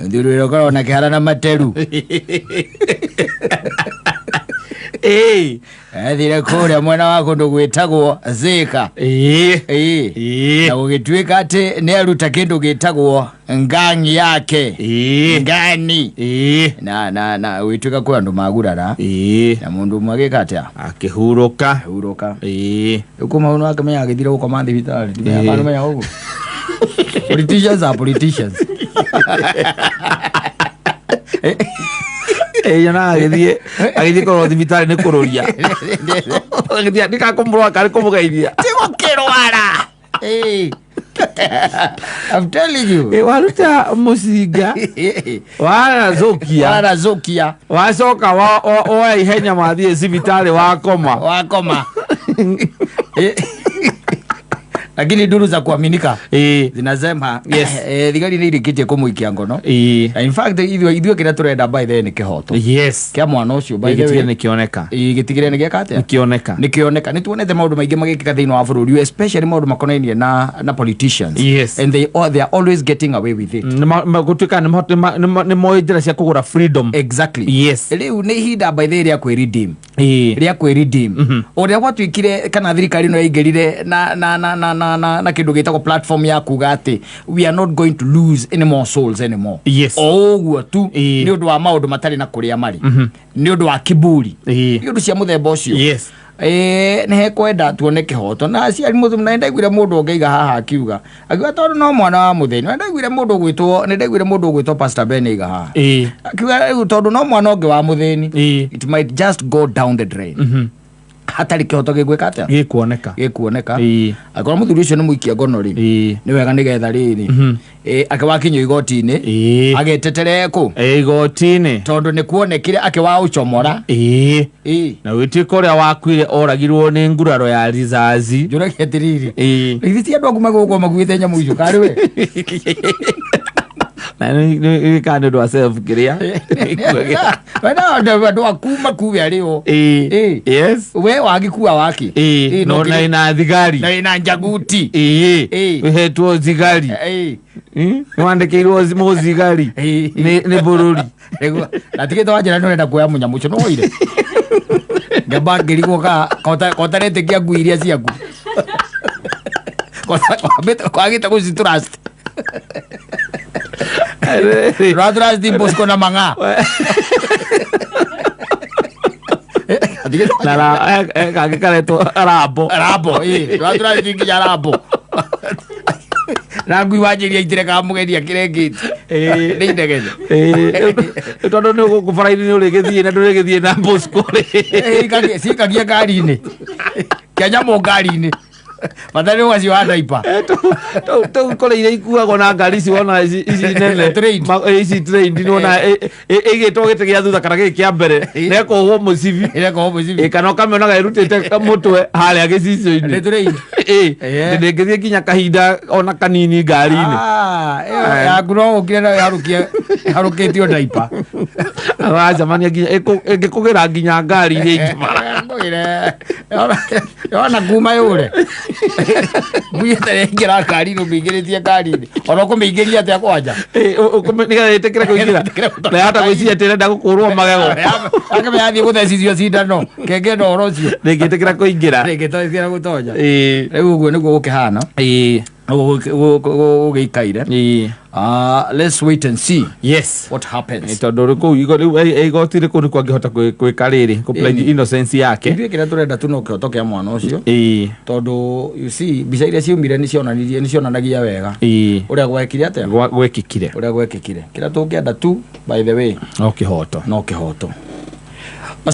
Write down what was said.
Mũthuri ũrĩa ũkoragwo na kĩhara na materu. Ĩĩ. Athire kũrĩa mwena wa kũndũ gwĩtagwo Thika. Ĩĩ. Ĩĩ. Ĩĩ. Na gũgĩtuĩka atĩ nĩ aruta kĩndũ gĩtagwo ngangi yake. Ĩĩ. Ngani. Ĩĩ. Na gũgĩtuĩka kwĩ andũ magurara. Ĩĩ. Na mũndũ ũmwe agĩka atĩa? Akĩhurũka. Hurũka. Ĩĩ. Rĩu kuma hau nĩwakĩmenya agĩthire gũkoma thibitarĩ. Ĩĩ. Ndimenya ũguo. Politicians are politicians. Ĩĩ yonaga agĩthiĩ kũrorwo thibitarĩ nĩ kũrũria. Agĩthiĩ nĩ kakũmũrora karĩ kũmũgeithia. Ti gũkĩrwara. Ĩĩ. I'm telling you. Ĩ waruta mũcinga warazũkia Warazukia. wacoka woya ihenya wathiĩ thibitarĩ wakoma. Wakoma. Eh. Lakini duru za kuaminika Ĩĩ. zinasema Yes. thigari nĩ irĩkĩtie kũmũikia ngono. Ĩĩ. Na in fact ithuĩ kĩrĩa tũrenda by the way nĩ kĩhoto Yes. kĩa mwana ũcio by the Gĩtigĩre way. nĩ kĩoneka. Ĩĩ, gĩtigĩre nĩ gĩeka atĩa? Nĩ kĩoneka. Nĩ kĩoneka. Nĩ tuonete maũndũ maingĩ magĩkĩka thĩinĩ wa bũrũri ũyũ, especially maũndũ makonainie na politicians. Yes. And they are always getting away with it. Gũtuĩka nĩ moĩ njĩra cia kũgũra freedom. Exactly. Yes. Rĩu nĩ ihinda by the way rĩa kwĩ redeem. Ĩĩ. Rĩa kwĩ redeem. Ũrĩa gwatuĩkire kana thirikari ĩno yaingĩrire na kĩndũ gĩtagwo platform ya kuga atĩ we are not going to lose any more souls anymore. Yes. O ũguo tu Ĩĩ. nĩ ũndũ wa maũndũ matarĩ na kũrĩa marĩ. Nĩ ũndũ wa kiburi. Ĩĩ. Nĩ ũndũ cia mũthemba ũcio. Yes. Ĩĩ, nĩ hekwenda tuone kĩhoto na aciari mũthũ na nĩndaiguire mũndũ ũngĩ aiga haha akiuga tondũ no mwana wa mũthĩni. Na nĩndaiguire mũndũ ũgwĩtwo nĩndaiguire mũndũ ũgwĩtwo Pastor Ben aiga haha Ĩĩ. akiuga rĩu tondũ no mwana ũngĩ wa mũthĩni, Ĩĩ. it might just go down the drain hatarĩ kĩhoto gĩgwĩka atĩa, Gĩkuoneka. gĩkuoneka. Ĩĩ. Akorwo mũthuri ũcio nĩ mũikia ngono rĩ, Ĩĩ. nĩ wega nĩgetha rĩrĩ akĩwakinyio igoti-inĩ, Ĩĩ. agetetere kũ Ĩĩ, igoti-inĩ. Tondũ nĩ kuonekire akĩwa ũcomora. Ĩĩ. Ĩĩ. Na gwĩtuĩka ũrĩa wakuire oragirwo nĩ nguraro ya ricaci. Njũragia atĩrĩrĩ, Ĩĩ. githĩ ti andũ aku magũkwo makuĩte nyamũ icio karĩ we? Na nĩ kana nĩ ũndũ wa self kĩrĩa. Wena andũ aku makuwe arĩ o. Ĩĩ. Ĩĩ. Yes. We wagĩkua waki. Ĩĩ. Ĩĩ, No no na ĩna thigari. Na ĩna njaguti. Ĩĩ. Ĩĩ. Ũhetwo thigari. Ĩĩ. Nĩ wandĩkĩirwo mũthigari Ĩĩ. nĩ bũrũri. Nĩguo. Na tigĩte wanjĩra nĩ ũrenda kuoya mũnyamũ ũcio nĩ woire ngamba ngĩrigwo ka kotaretĩkia ngui iria ciaku kwagĩte gũcitrust, ũratrust Bosco na Mang'a. Na kangĩ karetwo rambo. Rambo, ĩĩ, ũratrust nginya Rambo na ngui wanjĩria itire kamũgeni akĩrengĩte nĩ inegene. Ĩĩ, tondũ nĩ gũkũ bara-inĩ nĩ ũrĩgĩthiĩ na ndũrĩgĩthiĩ na Bosco rĩ. Cikagia ngari-inĩ kĩa nyamũ ngari-inĩ bata nĩ ũgacioha ndaipa. Tũu kũrĩ iria ikuagwo na ngari ici wona ici nene. Trained. Ici trained nĩ wona ĩigĩtwo gĩtĩ gĩa thutha kana gĩkĩ kĩa mbere na ĩkohwo mũcibi. Ĩrekohwo mũcibi. Ĩ, kana ũkamĩonaga ĩrutĩte mũtwe harĩa gĩcicio-inĩ. Nĩ trained. Ĩ, Ĩĩ. ndĩngĩthiĩ nginya kahinda ona kanini ngari-inĩ. Ah, ĩyo yaku no ũkire nayo ĩharũkie ĩharũkĩtio ndaipa. Wacemania nginya ĩngĩkũgĩra nginya ngari iria ingĩ bara. Ngũgĩre yona kuma yũre ngui ĩtarĩ yaingĩra ngari-inĩ ũmĩingĩrĩtie ngari-inĩ ona ũkũmĩingĩria atĩa kwanja? Ĩ, nĩgetha ĩtĩkĩre kũingĩra. Ĩtĩkĩre gũtonya Na yahota gwĩciria atĩ ĩrenda gũkũrwo magego. Akame yathiĩ gũthecithio cindano kenge na ũhoro ũcio. Ndĩngĩtĩkĩra kũingĩra. Ndĩngĩtĩkĩra gũtonya. Ĩ. Rĩu ũguo nĩguo gũkĩhana. Ĩ. Ũguo gũgĩikaire. Ĩ. Ah, let's wait and see what happens. Tondũ rĩ kũu rĩu igoti rĩ kũu nĩkuo angĩhota gwĩka rĩrĩ kũ pledge Ĩni. innocence yake. Ithuĩ kĩrĩa tũrenda tu no kĩhoto kĩa mwana ũcio, tondũ you see mbica iria ciumire nĩ cionanirie nĩ cionanagia wega ũrĩa gwekire atĩa, Gwekĩkire. Ũrĩa gwekĩkire. Kĩrĩa tũngĩenda tu by the way no kĩhoto. No kĩhoto.